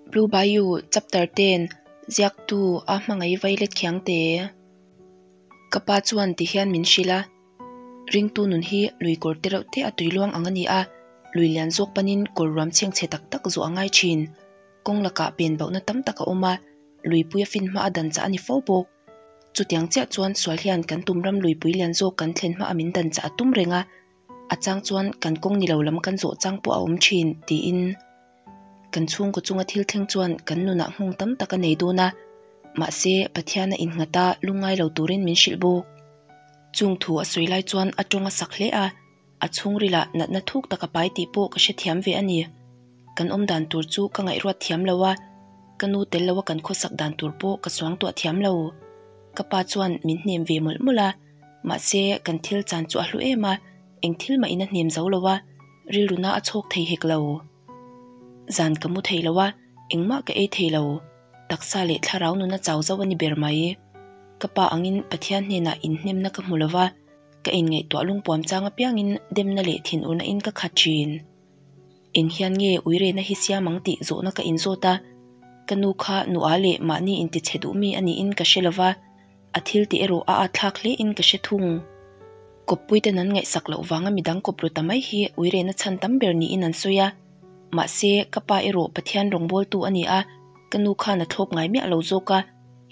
Blue Bayou Chapter Ten Ziaktu a hmangaih vailet khiang te. Ka pa chuan ti hian min hrilh a, Ringtu nun hi lui kawr te reuh te a tui luang ang a ni a, lui lian zawk panin kawr ruam chheng chhe tak tak zawh a ngai thin. Kawng lakah pen bauhna tam tak a awm a, luipui a fin hma a dan chah a ni fo bawk. Chutiang chiah chuan sual hian kan tum ram luipui lian zawk kan thlen hma a min dan chah a tum reng a, a chang chuan kan kawng ni lo lam kan zawh chang pawh a awm thin, tiin. Kan chhungkaw chunga thil thleng chuan kan nunah nghawng tam tak a nei dawn a, mahse Pathian a innghat a lungngai lo turin min hrilh bawk. Chung thu a sawi lai chuan a tawng a sak hle a, a chhungrilah natna thuk tak a pai tih pawh ka hrethiam ve a ni. Kan awm dan tur chu ka ngaihruat thiam lo a, ka nu tel loa kan khawsak dan tur pawh ka suangtuah thiam lo. Ka pa chuan min hnem ve mawlh mawlh a, mahse kan thil chan chu a hlu em a, eng thil mah in a hnem zo lo a, rilruna a chhawk thei hek lo. Zan ka mu thei lo a, engmah ka ei thei lo. Taksa leh thlarau nuna chau zauh a ni ber mai. Ka pa angin Pathian hnenah inhnemna ka hmu lo va, ka inngaihtuah lungpuam chang apiangin demna leh thinurna in ka khat thin. Eng hian nge uirena hi siam ang tih zawhna ka inzawt a, ka nu kha nua leh mahni intichhe duh mi a niin ka hre lo va, A thil tih erawh a atthlak hle in ka hre thung. Kawppui ten an ngaihsak loh vanga midang kawp ru ta mai hi uirehna chhan tam ber niin an sawi a. Mahse, ka pa erawh Pathian rawngbawltu a ni a, ka nu khan a thlawp ngai miah lo zawk a,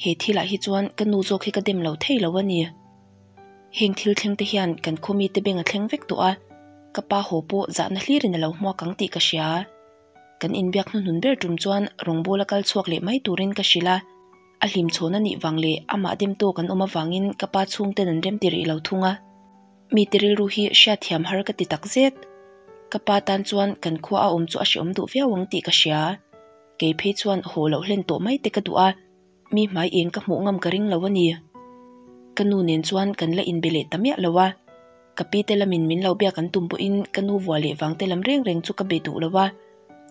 he thilah hi chuan ka nu zawk hi ka dem lo thei lo a ni. Heng thil thleng te hian kan khaw mite beng a thleng vek tawh a, ka pa haw pawh zahna hlirin a lo hmuak ang tih ka hria. Kan inbiak hnuhnun ber tum chuan rawngbawla kal chhuak leh mai turin ka hrilh a. A hlim chhawn a nih vang leh amah dem tawk an awm avangin ka pa chhungten an rem ti rih lo thung a. Mite rilru hi hriatthiam har ka ti tak zet. Ka pa tan chuan kan khua a awm chu a hreawm duh viau ang tih ka hria. Kei phei chuan haw loh hlen tawh mai te ka duh a, mi hmai eng ka hmuh ngam ka ring lo a ni. Ka nu nen chuan kan la inbe leh ta miah lo a. Ka pi te lamin min lo biak an tum pawhin ka nu vua leh vang te lam reng reng chu ka be duh lo a,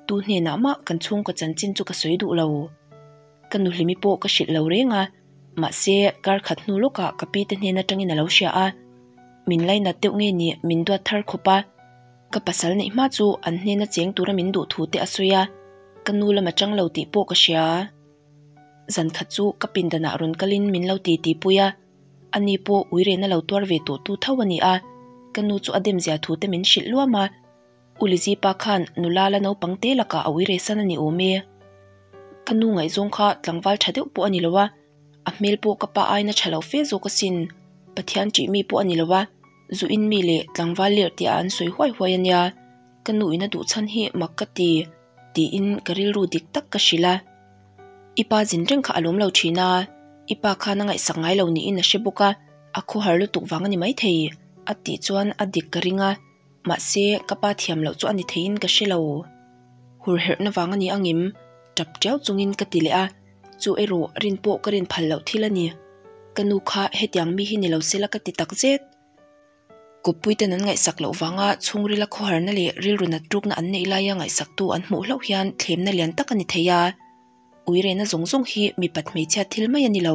tu hnenah mah kan chhungkaw chanchin chu ka sawi duh lo. Ka nuhlimi pawh ka hrilh lo reng a, mahse kar khat hnu lawkah ka pi te hnen atangin a lo hria a, min lainat deuh nge ni min duat thar khawp a, ka pasal neih hma chu an hnena cheng tura min duh thu te a sawi a, ka nu lam atang lo tih pawh ka hria. Zan khat chu ka pindanah rawn kalin min lo ti ti pui a, ani pawh uirehna lo tuar ve tawh tu tho a ni a, ka nu chu a demzia thu te min hrilh luam a. U Lizzy pa khan nula la naupang te lakah a uire san a ni awm e. Ka nu ngaihzawng kha tlangval tha deuh pawh a ni lo a, a hmel pawh ka pa aina tha lo fe zawk asin. Pathian ṭih mi pawh a ni lo a, zu in mi leh tlangval lerh tih ah an sawi huai huai a nia. Ka nu in a duh chhan hi mak ka ti, tiin ka rilru dik tak ka hrilh a. I pa zin reng kha a lawm lo thin a, i pa khan a ngaihsak ngai lo niin a hre bawk a, a khawhar lutuk vang a ni maithei, a tih chuan a dik ka ring a. Mahse, ka pa thiam loh chu a ni theiin ka hre lo. Hur herhna vang a ni angim, tap tiau chungin ka ti leh a, chu erawh rin pawh ka rin phal loh thil a ni. Ka nu kha hetiang mi hi ni lo sela ka ti tak zet. Kawppui ten an ngaihsak loh vanga chhungrila khawharna leh rilru nat rukna an neih laia ngaihsaktu an hmuh hlauh hian thlemna lian tak a ni thei a. Uirehna zawng zawng hi mipat hmeichhia thil mai a ni lo.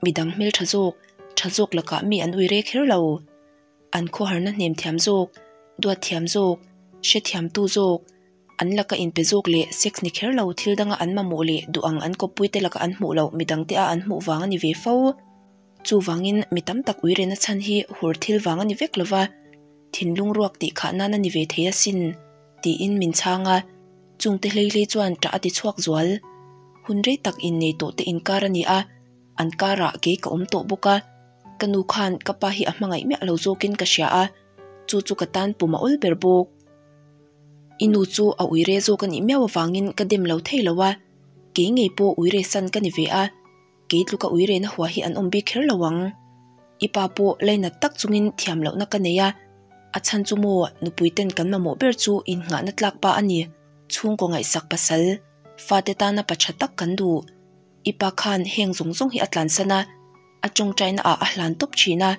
Midang hmeltha zawk, tha zawk lakah mi an uire kher lo. An khawharna hnem thiam zawk, duat thiam zawk, hre thiamtu zawk, an laka inpe zawk leh sex ni kher lo thil danga an mamawh leh duh ang an kawppuite laka an hmuh loh midangte a an hmuh vang a ni ve fo. Chuvangin mi tam tak uirena chhan hi hur thil vang a ni vek lova, thinlung ruak tih khah nan a ni ve thei asin, tiin min chhang a, chungte hlei hlei chuan ṭah a ti chhuak zual. Hun rei tak innei tawhte inkar a ni a, an karah kei ka awm tawh bawk a. Ka nu khan ka pa hi a hmangaih miah lo zawkin ka hria a, chu chu ka tan pum a awl ber bawk. I nu chu a uire zawk a nih miau avangin ka dem lo thei lo a, kei ngei pawh uire san ka ni ve a, kei tluka uire na hua hi an awm bik kher lo ang. I pa pawh lainat tak chungin thiam lohna ka nei a, a chhan chu maw nupui ten kan mamawh ber chu innghahna tlak pa a ni, chhungkaw ngaihsak pasal, fate tana pa tha tak kan duh. I pa khan heng zawng zawng hi a tlansan a, a tawngtaina ah a hlan tawp thin a,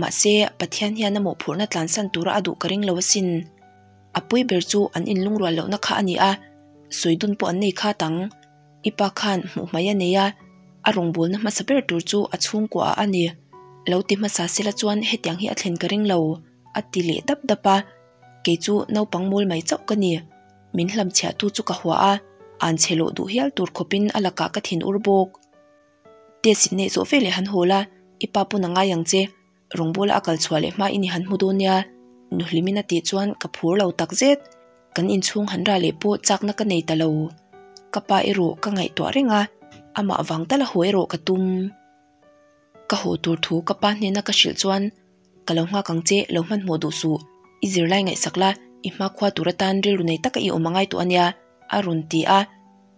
mahse Pathian hian a mawhphurhna tlansan tura a duh ka ring lo asin. A pui ber chu an inlungrual lohna kha a ni a, sawi dun pawh an nei khat ang. I pa khan hmuh hmai a nei a, a rawngbawlna hmasa ber tur chu a chhungkua ah a ni. Lo ti hmasa sela chuan hetiang hi a thlen ka ring lo, a ti leh dap dap a, kei chu naupang mawl mai chauh ka ni. Min hlamchhiahtu chu ka hua a, An chhe lawh duh hial tur khawpin a lakah ka thin ur bawk. Test in neih zawh veleh han haw la, i pa pawn a ngai ang che. Rawngbawla a kal chhuah leh hmain i han hmu dawn nia. Nuhlimin a tih chuan ka phur lo tak zet. Kan inchhung han rah leh pawh chakna ka nei ta lo. Ka pa erawh ka ngaihtuah reng a, amah vang tala haw erawh ka tum. Ka haw tur thu ka pa hnena ka hrilh chuan Ka lo nghak ang che, lo hmanhmawh duh suh. I zirlai ngaihsak la, i hmakhua tur atan rilru nei taka i awm a ngai tawh a nia, a rawn ti a.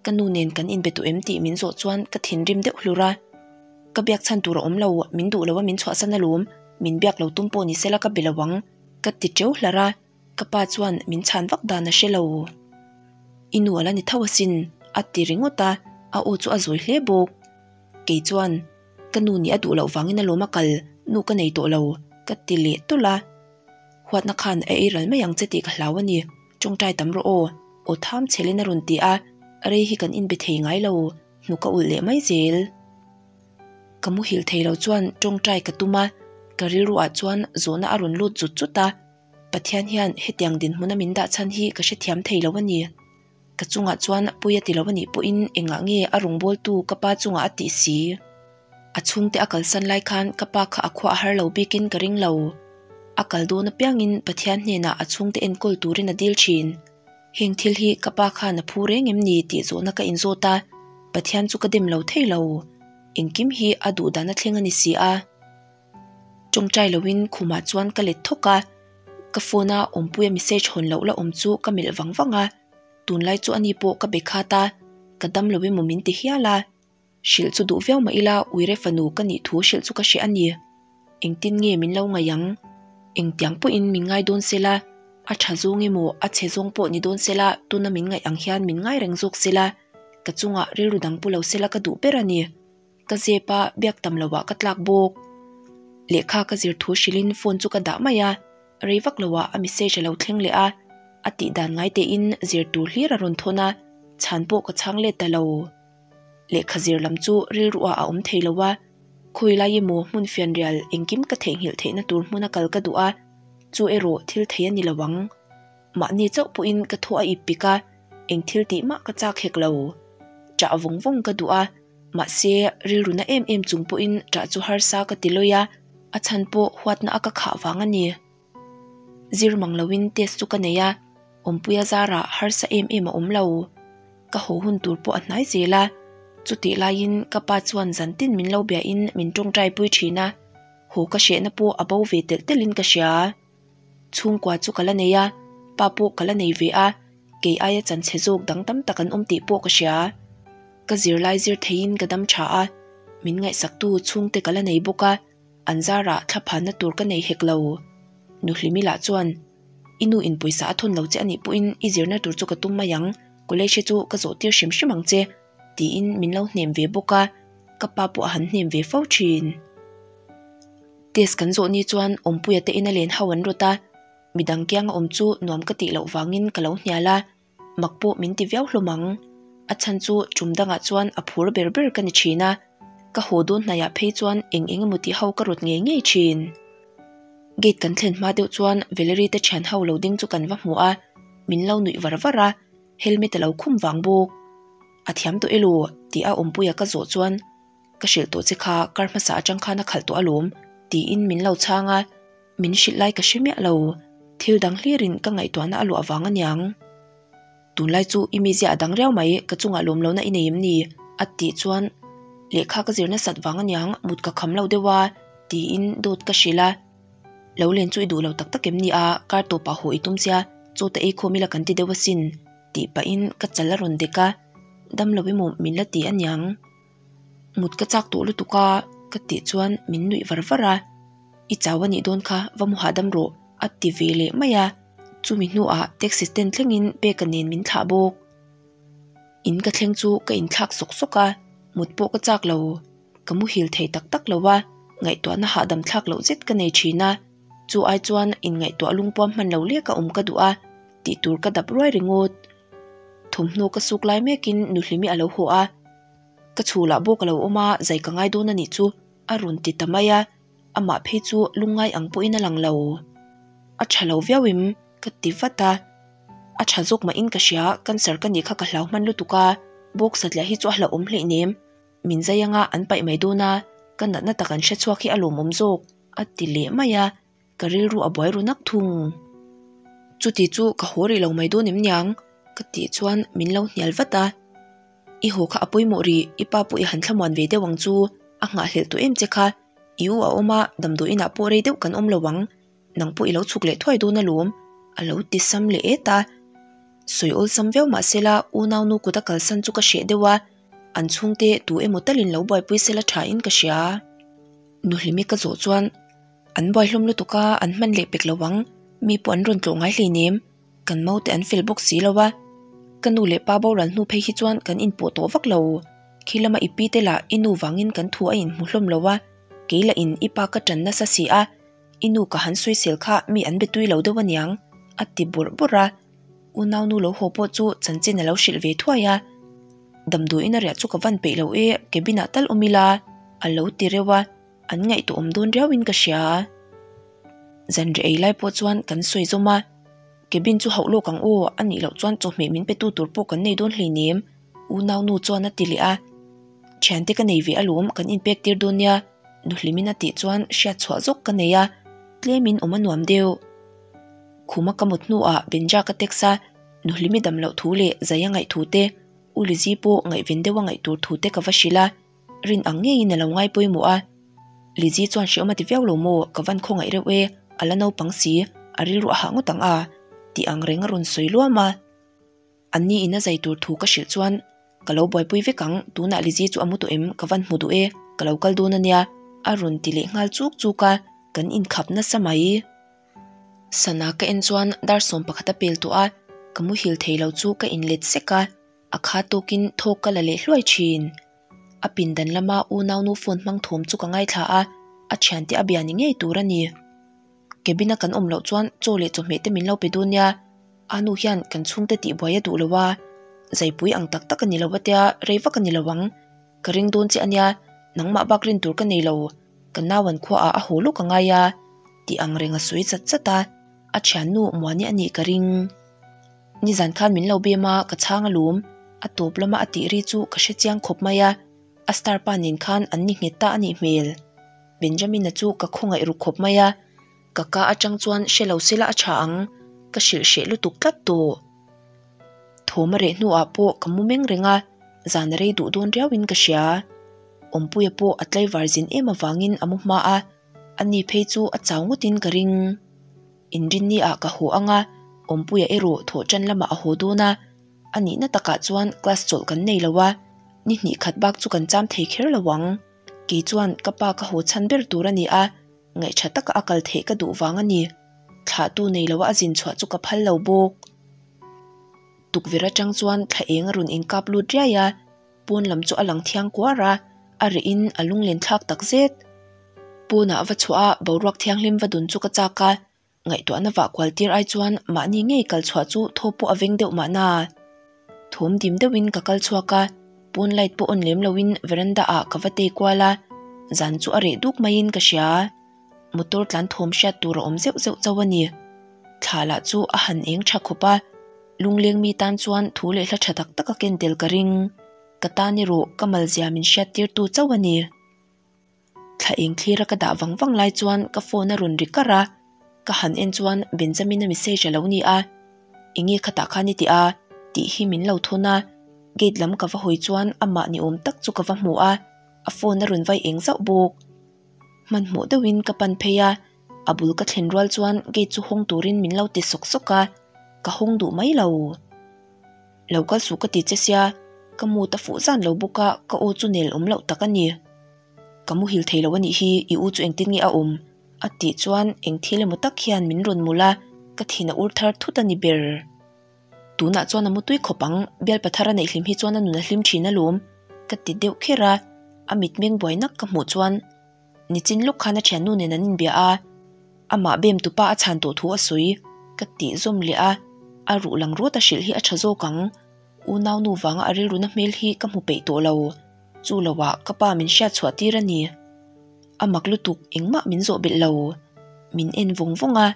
Ka nu nen kan inbe tawh em tih min zawh chuan ka thinrim deuh hlur a. Ka biak chhan tur a awm lo, min duh lo a min chhuahsan alawm, min biak lo tum pawh ni sela ka be lo ang, ka ti teuh hlar a. Ka pa chuan min chhan vak dan a hre lo. I nu a la ni tho asin, a ti ringawt a, a aw chu a zawi hle bawk. Kei chuan, Ka nu nih a duh loh vangin alawm a kal, nu ka nei tawh lo, ka ti leh tawlh a. Huatna khan a ei ral mai ang che tih ka hlau a ni, tawngtai tam rawh aw, aw tham chhelin a rawn ti a, rei hi kan inbe thei ngai lo, hnuk a ulh leh mai zel. Ka muhil thei lo chuan tawngtai ka tum a, ka rilruah chuan zawhna a rawn lut zut zut a, Pathian hian hetiang dinhmuna min dah chhan hi ka hrethiam thei lo a ni. Ka chungah chuan pui a ti lo a nih pawhin engah nge a rawngbawltu ka pa chungah a tih si? A chhungte a kalsan lai khan ka pa kha a khua a har lo bikin ka ring lo. A kal dawn apiangin Pathian hnenah a chhungte enkawl turin a dil thin. Heng thil hi ka pa khan a phu reng em ni tih zawhna ka inzawt a, Pathian chu ka dem lo thei lo. Engkim hi a duhdan a thleng a ni si a. Tawngtai loin khumah chuan ka let thawk a, ka phone a awmpuia message hawn loh la awm chu ka melh vang vang a, tunlai chu ani pawh ka be khat a, ka dam lo emaw min ti hial a. Hrilh chu duh viau mah ila Uire fanu ka nih thu hrilh chu ka hreh a ni. Engtin nge min lo ngaih ang? Engtiang pawhin min ngai dawn sela, a tha zawng emaw a chhe zawng pawh ni dawn sela tuna min ngaih ang hian min ngai reng zawk sela, ka chungah rilru dang pu lo sela ka duh ber a ni. Ka zep a, biak tam loah ka tlak bawk. Lehkha ka zir thu hrilhin phone chu ka dah mai a, rei vak loah a message a lo thleng leh a, a tih dan ngai tein zir tur hlir a rawn thawn a, chhan pawh ka chhang let ta lo. Lehkha zir lam chu rilruah a awm thei lo a, khawi lai emaw hmun fianrial engkim ka theihnghilh theihna tur hmuna kal ka duh a, chu erawh thil thei a ni lo ang. Mahni chauh pawhin ka thaw a ip pik a, eng thil tih mah ka chak hek lo. Ṭah vawng vawng ka duh a, mahse rilru na em em chung pawhin ṭah chu harsa ka ti lawi a, a chhan pawh huatna a ka khah vang a ni. Zir mang loin test chu ka nei a, awmpuia zarah harsa em em a awm lo. Ka haw hun tur pawh a hnai zel a, chutih laiin ka pa chuan zantin min lo biahin min tawngtai pui thin a, haw ka hrehna pawh a bo ve telh telhin ka hria. Chhungkua chu ka la nei a, pa pawh ka la nei ve a, kei aia chanchhe zawk dang tam tak an awm tih pawh ka hria. Ka zirlai zir theiin ka dam tha a, min ngaihsaktu chhungte ka la nei bawk a, an zarah thla phanna tur ka nei hek lo. Nuhlimi lah chuan, I nu in pawisa a thawn lo che anih pawhin i zirna tur chu ka tum mai ang, college hi chu ka zawh tir hrim hrim ang che, tiin min lo hnem ve bawk a, ka pa pawh a han hnem ve fo thin. Test kan zawh ni chuan Awmpuia te ina len ho an rawt a, midang kianga awm chu nuam ka tih loh vangin ka lo hnial a, mak pawh min ti viau hlawm ang. A chhan chu tum dangah chuan a phur ber ber ka ni thin a, ka haw dawn hnaiah phei chuan eng eng emaw tih ho ka rawt ngei ngei thin. Gate kan thlen hma deuh chuan Valerie te thian ho lo ding chu kan va hmu a, min lo nuih var var a, helmet a lo khum vang bawk. A thiam tawh elaw? tih a awmpuia ka zawh chuan Ka hrilh tawh che kha kar hmasa atang khan a khalh tawh alawm tiin min lo chhang a, min hrilh lai ka hre miah lo, thil dang hlirin ka ngaihtuahna a luah vang aniang. Tunlai chu i mizia a dang riau mai, ka chungah lawm lohna i nei em ni? a tih chuan lehkha ka zir nasat vang aniang mut ka kham lo deuh a tiin dawt ka hrilh a, Lo len chu i duh lo tak tak em ni a, kar tawpah haw i tum sia, chaw ta ei khawm ila kan ti deuh asin tih pahin ka chal a rawn dek a, dam lo emaw min la ti aniang. Mut ka chak tawh lutuk a ka tih chuan min nuih var var a, I chau a nih dawn kha va mu hahdam rawh a ti ve leh mai a, chumi hnuah taxi stand thlengin Peka nen min thlah bawk. In ka thleng chu ka inthlak sawk sawk a, mut pawh ka chak lo, ka muhil thei tak tak lo a, ngaihtuahna hahdam thlak loh zet ka nei thin a, chu ai chuan inngaihtuah lungpuam hman lo leka awm ka duh a, tih tur ka dap ruai ringawt. Thawmhnaw ka suk lai mekin Nuhlimi a lo haw a, Ka chhulah bawk a lo awm a, zai ka ngai dawn a nih chu a rawn ti ta mai a, amah phei chu lungngai ang pawhin a lang lo. A tha lo viau em? ka ti vat a. A tha zawk mahin ka hria, cancer ka nih kha ka hlau hman lutuk a, bawk satliah hi chu a hlauhawm hleihnem. Min zai anga an paih mai dawn a, ka natna tak an hrechhuak hi a lawmawm zawk, a ti leh mai a, ka rilru a buai ru nak thung. Chuti chu ka haw rih lo mai dawn em niang? ka tih chuan min lo hnial vat a. I haw kha a pawimawh rih, i pa pawh i han thlamuan ve deuh ang chu, a nghahhlelh tawh em che kha, i u a awm a, damdawi inah pawh rei deuh kan awm lo ang, nang pawh i lo chhuk leh thuai dawn alawm, a lo ti sam leh et a. Sawi awlsam viau mah sela unaunu kut a kalsan chu ka hreh deuh a, an chhungte tu emaw talin lo buaipui sela tha in ka hria. Nuhlimi ka zawh chuan an buai hlawm lutuk a, an hman leh pek lo ang, mi pawh an rawn tlawh ngai hleinem. Kan maute an fel bawk si lo a, ka nu leh pa boral hnu phei hi chuan kan inpawh tawh vak lo. Khi lama i pi te lah i nu vangin kan thu a inhmu hlawm lo a, kei lah in i pa ka tan nasa si a, i nu ka han sawisel kha mi an be tui lo deuh aniang, a ti bawrh bawrh a. Unau nu lo haw pawh chu chanchin a lo hrilh ve thuai a, Damdawiin a riah chu ka van peih lo e, cabin ah tal awm ila, a lo ti reuh a. An ngaihtuahawm dawn riauin ka hria. Zanriah ei lai pawh chuan kan sawi zawm a, Cabin chu hauh lawk ang aw, a nih loh chuan chawhmeh min petu tur pawh kan nei dawn hleinem, unau nu chuan a ti leh a. Thiante ka nei ve alawm, kan inpek tir dawn nia, Nuhlimin a tih chuan hriat chhuah zawk ka nei a, tlemin awm a nuam deuh. Khuma ka mut hnuah Benja ka text a, Nuhlimi dam loh thu leh zai a ngaih thu te, U Lizzy pawh ngaihven deuh a ngaih tur thu te ka va hrilh a. Rin ang ngeiin a lo ngai pawimawh a. Lizzy chuan hreawm a ti viau lo maw, ka van khawngaih reuh e, a la naupang si, a rilru a hah ngawt ang a, tih ang reng a rawn sawi luam a. An ni in a zai tur thu ka hrilh chuan, Ka lo buaipui vek ang, tunah Lizzy chu a mu tawh em, ka van hmu duh e, ka lo kal dawn a nia, a rawn ti leh nghal chuk chuk a, kan inkhap nasa mai. Sana ka en chuan dar 11 a pel tawh a, ka muhil thei lo chu ka inlet sek a, a kha tawkin thawk ka la leh hluai thin. A pindan lama unaunu phone hmang thawm chu ka ngaithla a, a thiante a bia ni ngei tur a ni. Cabin a kan awm loh chuan chaw leh chawhmeh te min lo pe dawn nia, a nu hian kan chhungte tihbuai a duh lo a, zaipui ang tak tak a ni lo a tia rei vak a ni lo ang. Ka ring dawn che a nia, nangmah bak rin tur ka nei lo, ka nau an khuaah a haw lawk a ngai a, tih ang reng a sawi chat chat a, a thiannu Muani a nih ka ring. Nizan khan min lo bem a, ka chhang alawm. A tawp lama a tih ri chu ka hre chiang khawp mai a, a star pa nen khan an ni nghet ta a nih hmel. Benjamin-a chu ka khawngaih ruk khawp mai a, ka ka atang chuan hre lo sela a tha ang, ka hrilh hreh lutuk tlat tawh. Thawm a reh hnuah pawh ka mu meng reng a, zan a rei duh dawn riauin ka hria. Awmpuia pawh a tlaivar zin em avangin a mu hma a, ani phei chu a chau ngawtin ka ring. Inrinni ah ka haw ang a, Awmpuia erawh thawh tan lamah a haw dawn a, a nihna takah chuan class chawlh kan nei lo a, ni hnih khat bak chu kan cham thei kher lo ang. Kei chuan ka pa ka haw chhan ber tur a ni a, ngaihṭha taka a kal theih ka duh vang a ni. Thlahtu nei lo a a zin chhuah chu ka phal lo bawk. Tukverh atang chuan thla eng a rawn inkap lut riai a. Pawn lam chu a lang thiang kuar a, a reh in a lunglen thlak tak zet. Pawnah va chhuah a boruak thianghlim va dun chu ka chak a, ngaihtuahna vah kual tir ai chuan mahni ngei kal chhuah chu thaw pawh a veng deuh mahna. Thawm dim deuhin ka kal chhuak a, pawn light pawh on lem loin veranda ah ka va tei kual a, zan chu a reh duk maiin ka hria. Motor tlan thawm hriat tur a awm zeuh zeuh chauh a ni. Thla lah chu a han eng tha khawp a. Lungleng mi tan chuan thu leh hla tha tak tak a ken tel ka ring. Ka tan erawh ka malzia min hriat tir tu chauh a ni. Thla eng thlir a ka dah vang vang lai chuan ka phone a rawn ri kar a, ka han en chuan Benjamin-a message a lo ni a, Enge khatah khan i ti a? tih hi min lo thawn a, gate lam ka va hawi chuan amah ni awm tak chu ka va hmu a, a phone a rawn vai eng zauh bawk. Hmanhmawh deuhin ka pan phei a, a bul ka thlen rual chuan gate chu hawng turin min lo ti sawk sawk a, ka hawng duh mai lo. Lo kal suh ka ti che sia, ka mood a fuh zan lo bawk a, ka aw chu nel awm loh tak a ni. Ka muhil thei lo a nih hi, i u chu engtin nge a awm? a tih chuan eng thil emaw tak hian min rawn mul a, ka thin a ur thar thut a ni ber. Tunah chuan a mu tui khawp ang, bial pathar a neih hlim hi chuan a nun a hlim thin alawm, ka ti deuh kher a, a mitmeng buai nak ka hmuh chuan nichin lawk khan a thiannu nen an inbia a, amah bem tupa a chhan tawh thu a sawi, ka tih zawm leh a, a ruh lang rawt a hrilh hi a tha zawk ang, unau nu vanga a rilruna hmel hi ka hmu peih tawh lo, chu loah ka pa min hriat chhuah tir a ni. A mak lutuk engmah min zawh belh lo, min en vawng vawng a,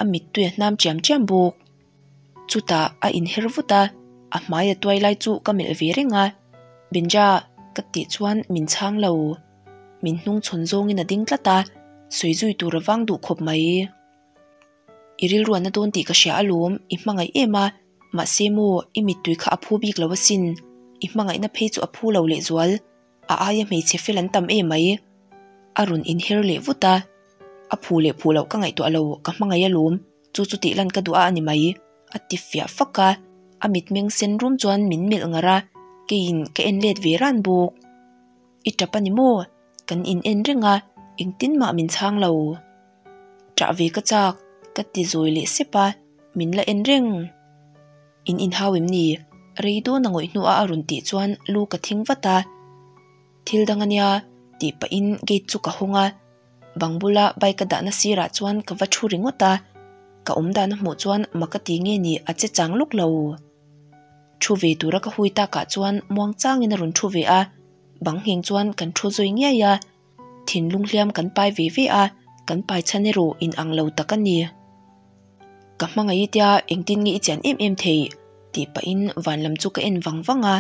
a mittui a hnam chiam chiam bawk. Chutah a inher vut a, a hmai a tuai lai chu ka melh ve reng a. Benja, ka tih chuan min chhang lo. Min hnung chhawn zawngin a ding tlat a, sawi zui tur a vang duh khawp mai. I rilru a na dawn tih ka hria alawm, i hmangaih em a, mahse maw i mittui kha a phu bik lo asin, i hmangaihna phei chu a phu lo lehzual, a aia hmeichhe fel an tam em mai. A rawn inher leh vut a, a phu leh phu loh ka ngaihtuah lo, ka hmangaih alawm, chu chu tih lan ka duh a a ni mai, a ti fiah fak a, a mitmeng sen rum chuan min melh ngar a, keiin ka en let ve ran bawk. I tap a ni maw? Kan in en reng a, engtin mah min chhang lo. Ṭah ve ka chak, ka ti zawi leh sep a, min la en reng. In inhau em ni? Rei dawn a ngawih hnuah a rawn tih chuan lu ka thing vat a. Thil dang a nia, tih pahin gate chu ka hawng a, bang bula bike a dahna sirah chuan ka va ṭhu ringawt a. Ka awm dan a hmuh chuan mak a ti nge ni a che chang lawk lo. Ṭhu ve tura ka hui takah chuan muang changin a rawn ṭhu ve a, bang ngheng chuan kan ṭhu zawi ngiai a. Thinlung hliam kan pai ve ve a, kan pai chhan erawh in ang lo tak a ni. Ka hmangaih i tia engtin nge i chian em em thei? tih pahin van lam chu ka en vang vang a.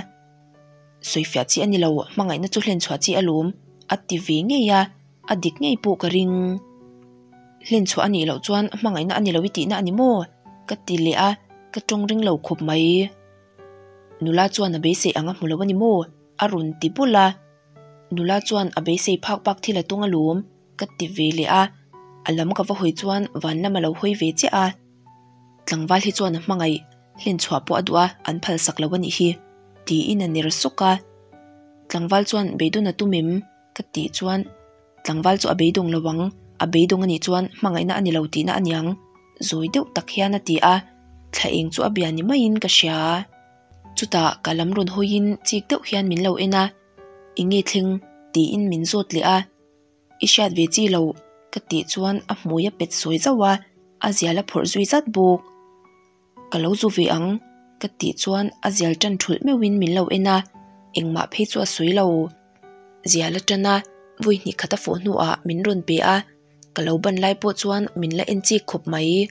Sawifiah chi a ni lo, hmangaihna chu hlen chhuah chi alawm, a ti ve ngei a, a dik ngei pawh ka ring. Hlen chhuah a nih loh chuan hmangaihna a ni lo i tihna a ni maw? ka ti leh a, ka tawng ring lo khawp mai. Nula chuan a beisei ang a hmu lo a ni maw? a rawn ti bul a. Nula chuan a beisei phak bak thil a tung alawm ka ti ve leh a, a lam ka va hawi chuan van lam a lo hawi ve chiah a. Tlangval hi chuan a hmangaih hlen chhuah pawh a duh a, an phal sak lo a nih hi, tiin a ner sawk a. Tlangval chuan beidawn a tum em? ka tih chuan tlangval chu a beidawng lo ang, a beidawng a nih chuan hmangaihna a ni lo tihna a niang, zawi deuh tak hian a ti a, thla eng chu a bia ni maiin ka hria. Chutah ka lam rawn hawiin chik deuh hian min lo en a, Eng nge thleng? tiin min zawt leh a, I hriat ve chi lo ka tih chuan a hmui a pet sawi zauh a, a zial a phawrh zui zat bawk. Ka lo zu ve ang ka tih chuan a zial tan thulh meuhin min lo en a, engmah phei chu a sawi lo. Zial a tan a, vawi hnih khat a fawh hnuah min rawn pe a, ka lo ban lai pawh chuan min la en chik khawp mai.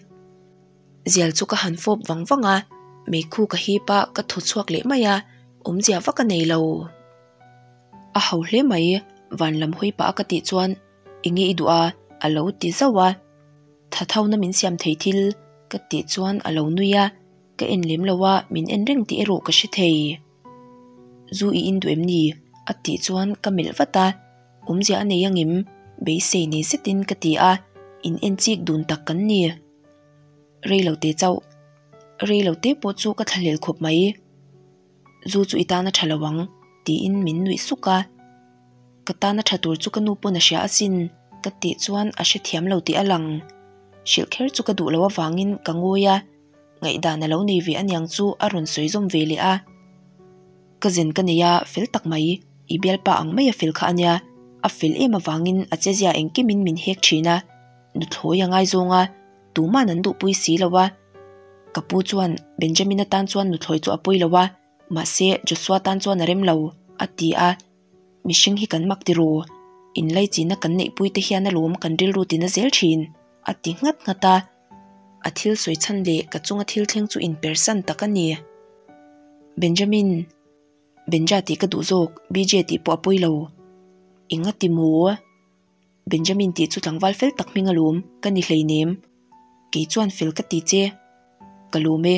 Zial chu ka han fawp vang vang a, meikhu ka hip a, ka thaw chhuak leh mai a, awmzia vak a nei lo. A ho hle mai, van lam hawi pah a ka tih chuan eng nge i duh a? a lo ti zauh a. Tha tho na min siam thei thil ka tih chuan a lo nui a, ka en lem lo a, min en reng tih erawh ka hre thei. Zu i in duh em ni? a tih chuan ka melh vat a, awmzia a nei angem? Beisei nei zetin ka ti a, in en chik dun tak kan ni. Rei lo te chauh. Rei lo te pawh chu ka thlahlel khawp mai. Zu chu i tan a tha lo ang, tiin min nuih suk a. Ka tan a tha tur chu ka nu pawn a hria asin, ka tih chuan a hrethiam lo tih a lang. Hrilh kher chu ka duh loh avangin ka ngawi a, ngaihdan a lo nei ve aniang chu a rawn sawi zawm ve leh a. Ka zen ka nei a, fel tak mai, i bialpa ang mai a fel kha ania, a fel em avangin a chezia engkimin min hek thin a, nuthlawi a ngaizawng a, tuman an duhpui si lo a. Ka pu chuan Benjamin atan chuan nuthlawi chu a pawi lo a, mahse Joshua tan chuan a rem lo, a ti a. Mihring hi kan mak tiraw? Inlaichina kan neihpui te hian alawm kan rilru tina zel thin, a ti nghat nghat a. A thil sawi chhan leh ka chunga thil thleng chu inpersan tak a ni. Benjamin, Benja tih ka duh zawk, BJ tih pawh a pawi lo. Eng a ti maw? Benjamin tih chu tlangval fel tak hming alawm ka ni hleinem. Kei chuan fel ka ti che. Ka lawm e.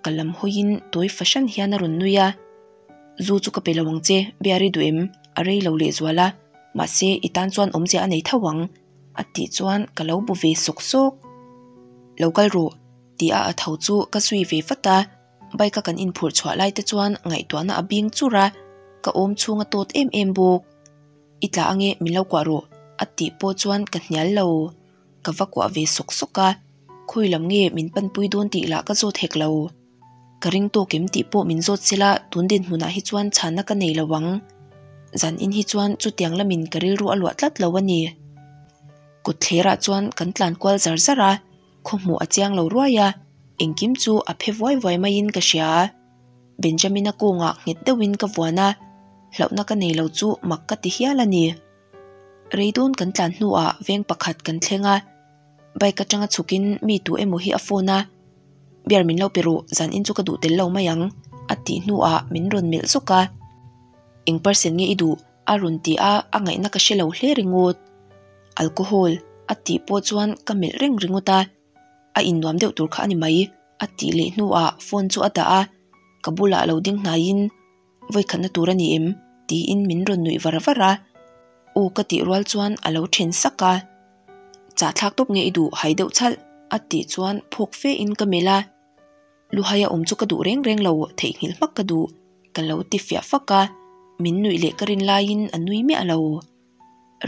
Ka lam hawiin tawi fahran hian a rawn nui a. Zu chu ka pe lo ang che, bear i duh em? A rei lo lehzual a. Mahse, i tan chuan awmzia a nei tho ang. A tih chuan ka lo bu ve sawk sawk. Lo kal rawh, tih a a tho chu ka zui ve vat a. Bike a kan inphurh chhuah lai te chuan ngaihtuahna a bing chur a, ka awm chhung a tawt em em bawk. I tla ange min lo kuah rawh a tih pawh chuan ka hnial lo. Ka va kuah ve sawk sawk a, khawi lam nge min panpui dawn tih lah ka zawt hek lo. Ka ring tawk em tih pawh min zawt sela tun dinhmunah hi chuan chhanna ka nei lo ang. Zan in hi chuan chutiang lamin ka rilru a luah tlat lo a ni. Kawtthlerah chuan kan tlan kual zar zar a, khawhmuh a chiang lo ruai a, engkim chu a phe vuai vuai maiin ka hria. Benjamin-a kawngah nghet deuhin ka vuan a, hlauhna ka nei lo chu mak ka ti hial a ni. Rei dawn kan tlan hnuah veng pakhat kan thleng a, bike atanga chhukin mi tu emaw hi a phone a. Beer min lo pe rawh, zan in chu ka duh tel lo mai ang, a tih hnuah min rawn melh zawk a. Eng percent nge i duh? a rawn ti a, a ngaihna ka hre lo hle ringawt. Alcohol a tih pawh chuan ka melh reng ringawt a, a innuam deuh tur kha a ni mai, a tih leh hnuah phone chu a dah a, ka bulah lo ding hnaiin Vawikhatna tur a ni em? tiin min rawn nuih var var a, aw ka tih rual chuan a lo then sak a. Chahthlak tawp nge i duh hai deuh chhalh a tih chuan phawk fe in ka melh a, Luhaia awm chu ka duh reng reng lo theihnghilh hmak ka duh ka lo ti fiah fak a, min nuih leh ka rin laiin a nui miah lo.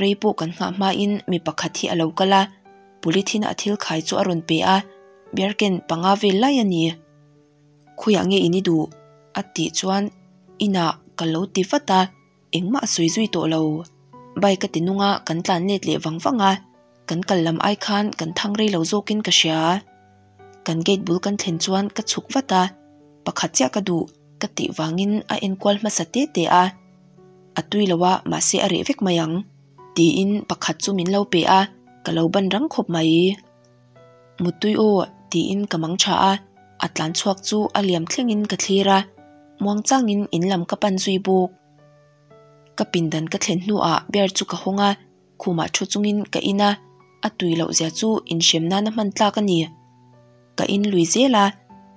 Rei pawh kan nghah hmain mi pakhat hi a lo kal a, polythene a thil khai chu a rawn pe a, beer can panga vel lai a ni. Khawiah nge in i duh? a tih chuan inah ka lo ti vat a, engmah a sawi zui tawh lo. Bike a ti nung a, kan tlan let leh vang vang a, kan kal lam ai khan kan thang rei lo zawkin ka hria. Kan gate bul kan thlen chuan ka chhuk vat a, pakhat chiah ka duh ka tih vangin a enkual hmasa te te a, a tui lo a mahse a reh vek mai ang tiin pakhat chu min lo pe a, ka lo ban rang khawp mai. Muttui aw tiin ka mang tha a, a tlan chhuak chu a liam thlengin ka thlir a, muang changin in lam ka pan zui bawk. Ka pindan ka thlen hnuah bear chu ka hawng a, khumah thu chungin ka in a, a tui loh zia chu inhrem nana hman tlak a ni. Ka in lui zel a,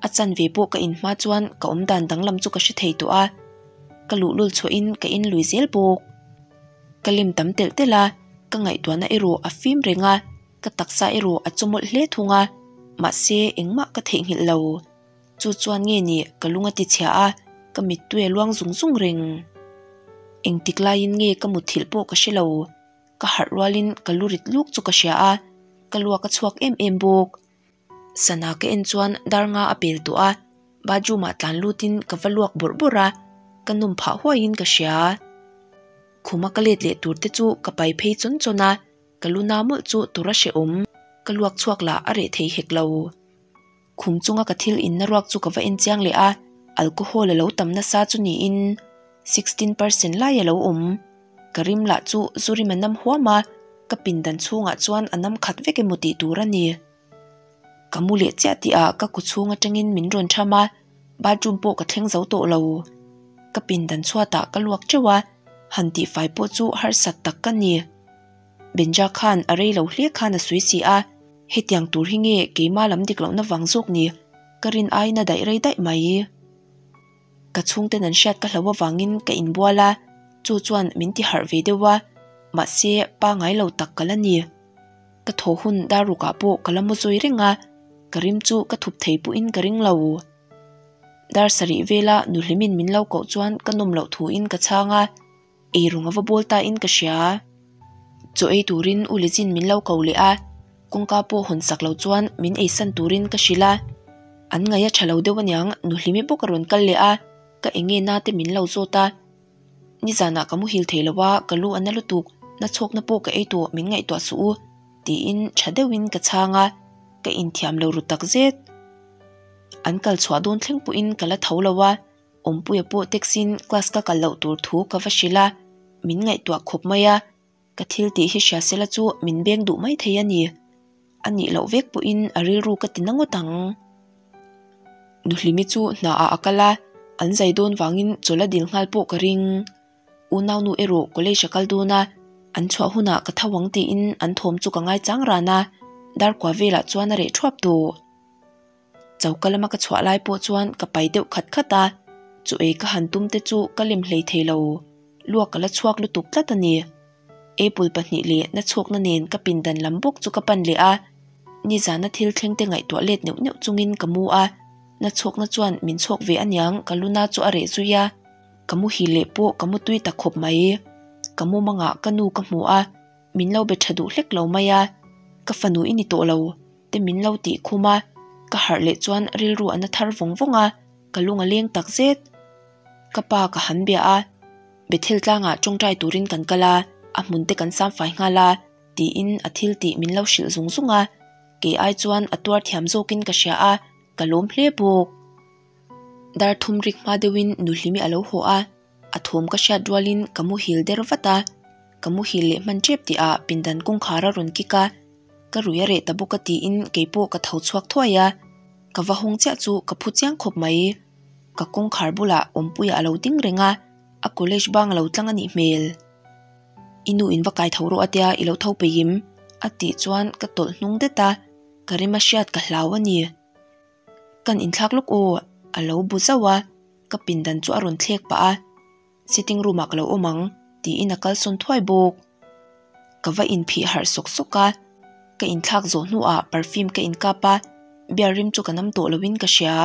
a chanve pawh ka in hma chuan ka awmdan danglam chu ka hre thei tawh a, ka luhlul chhuahin ka in lui zel bawk. Ka lim tam telh telh a, ka ngaihtuahna erawh a fim reng a, Ka taksa erawh a chawmawlh hle thung a, mahse engmah ka theihnghilh lo. Chu chuan nge ni ka lung a ti chhia a, ka mittui a luang zung zung reng. Engtik laiin nge ka mutthilh pawh ka hre lo. Ka harh rualin ka lu rit luk chu ka hria a, ka luak a chhuak em em bawk. Sana ka en chuan dar nga a pel tawh a, bathroom ah tlan lutin ka va luak bawrh bawrh a, ka nawm phah huaiin ka hria. Khuma ka let leh tur te chu ka pai phei chawn chawn a. Ka lu na mawlh chu tur a hrehawm, ka luak chhuak lah a reh thei hek lo. Khum chunga ka thil inna ruak chu ka va en chiang leh a, alcohol a lo tam nasa chu niin 16 percent lai a lo awm. Ka rim lah chu zu rim a nam huam a, ka pindan chhungah chuan a nam khat vek emaw tih tur a ni. Ka mu leh chiah tih ah ka ku chhung atangin min rawn tham a, bathroom pawh ka thleng zo tawh lo. Ka pindan chhuatah ka luak teuh a, han tihfai pawh chu harsat tak ka ni. Benja khan a rei lo hle khan a sawi si a, hetiang tur hi nge keima lam dik lohna vang zawk ni, ka rin aiin a daih rei daih mai. Ka chhungten an hriat ka hlo avangin ka inbual a, chu chuan min ti harh ve deuh a, mahse pangai lo tak ka la ni. Ka thaw hun dar rukah pawh ka la mu zui reng a, ka rim chu ka thup thei pawhin ka ring lo. Dar sarih vela nuhlimin min lo koh chuan ka nawm loh thuin ka chhang a. Eirawng a va bawl ta in ka hria. Chaw ei turin U Lizin min lo ko leh a, kawngka pawh hawn sak lo chuan min ei san turin ka hrilh a. An ngaih a tha lo deuh aniang Nuhlimi bawk a rawn kal leh a, ka enge na te min lo zawt a. Nizanah ka muhil thei lo a, ka lu a na lutuk, na chhawkna pawh ka ei tawh min ngaihtuah suh u tiin tha deuhin ka chhang a, ka inthiam lo ru takzet. An kal chhuah dawn thleng pawhin ka la tho lo a. Awmpuia pawh taxi-in class ka kal loh tur thu ka va hrilh a, min ngaihtuah khawp mai a, ka thil tih hi hria sela chu min beng duh mai thei a ni. A nih loh vek pawhin a rilru ka ti na ngawt ang. Nuhlimi chu hnaah a kal a, an zai dawn vangin chawlh a dil nghal pawh ka ring. Unaunu erawh college a kal dawn a, an chhuah hunah ka tho ang tiin an thawm chu ka ngaichang ran a, darkua velah chuan a reh thuap tawh. Choka lama ka chhuah lai pawh chuan ka pai deuh khat khat a, chu ei ka han tum te chu ka lem hlei thei lo, luak ka la chhuak lutuk tlat a ni. Apple pahnih leh na chhuakna nen ka pindan lam bawk chu ka pan leh a, nizana thil thleng te ngaihtuah let neuh neuh chungin ka mu a, na chhuakna chuan min chhuak ve aniang ka luna chu a reh zui a, ka muhil leh pawh ka mu tui ta khawp mai. Ka mumangah ka nu ka hmu a, min lo be tha duh hlek lo mai a, ka fanu i ni tawh lo. te min lo tih khum a, ka harh leh chuan rilru a na thar vawng vawng a, ka lung a leng tak zet. Ka pa ka han bia a, Bethel tlangah tawngtai turin kan kal a, a hmun te kan sam fai nghal a, tiin a thil tih min lo hrilh zung zung a, kei ai chuan a tuar thiam zawkin ka hria a, ka lawm hle bawk. Dar thum rik hma deuhin Nuhlimi a lo haw a, a thawm ka hriat rualin ka muhil der vat a, ka muhil leh hman tep tihah pindan kawngkhar a rawn kik a, ka rui a reh ta bawk a tiin keipawh ka tho chhuak thuai a. Ka va hawng chiah chu ka phu chiang khawp mai. Ka kawngkhar bulah Awmpuia a lo ding reng a, a college bang a lo tlang a nih hmel. I nu in va kai tho rawh a tia i lo tho peihim a tih chuan ka tawlh hnung det a, ka rem a hriat ka hlau a ni. Kan inthlak lawk aw a lo bu zauh a, ka pindan chu a rawn thlek pah a. Sitting room ah ka lo awm ang tiin a kalsawn thuai bawk. Ka va inphih harh sawk sawk a, ka inthlak zawh hnuah perfume ka inkap a, beer rim chu ka nam tawh loin ka hria.